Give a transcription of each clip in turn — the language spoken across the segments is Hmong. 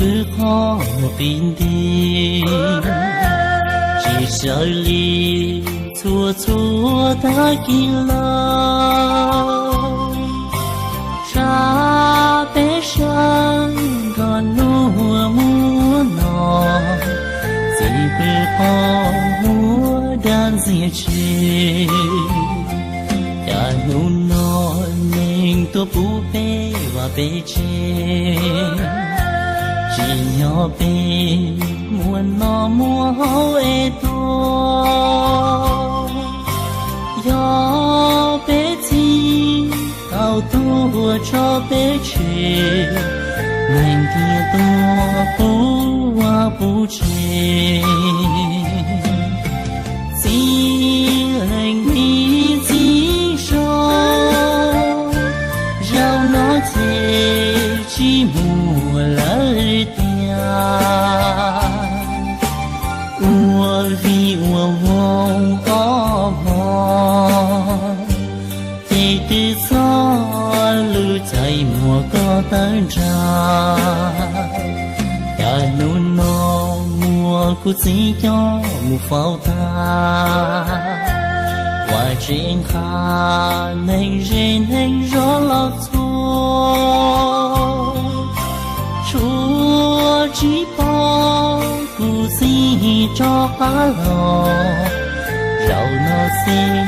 pw qhov muag qis nti, tsis sawv li txhua txhua tag kis lawm. Tsa peb sawv nrog nua muab no, txiv pw qhov muag dag ntxiag tshis. Cas hnub no neeg tuaj pub peb vaj peb tsev, tsis yog peb muaj noj muaj haus es tuag. Yog peb txhij tau tuag tso peb tseg, neeg tiag tuag puv vaj puv tsev. Txiv leej txiv so, zaum no ces tsis muaj lawm tiag. Ua vij ua voog ob hmo, ces twb txog lub caij muag koj tawm nrag. Cas hnub no muab kuv txiv coj mus faus tag, ua tsev nqa neeg ze neeg zos los txhua, tshuav tsis pom kuv txiv rov qab los. Zaum no xij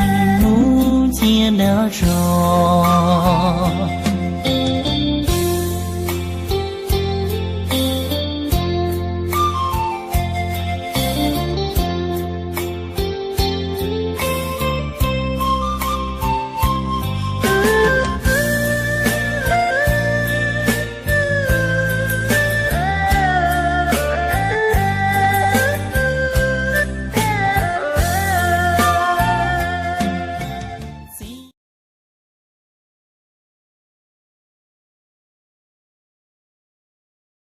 mus cia dag zog.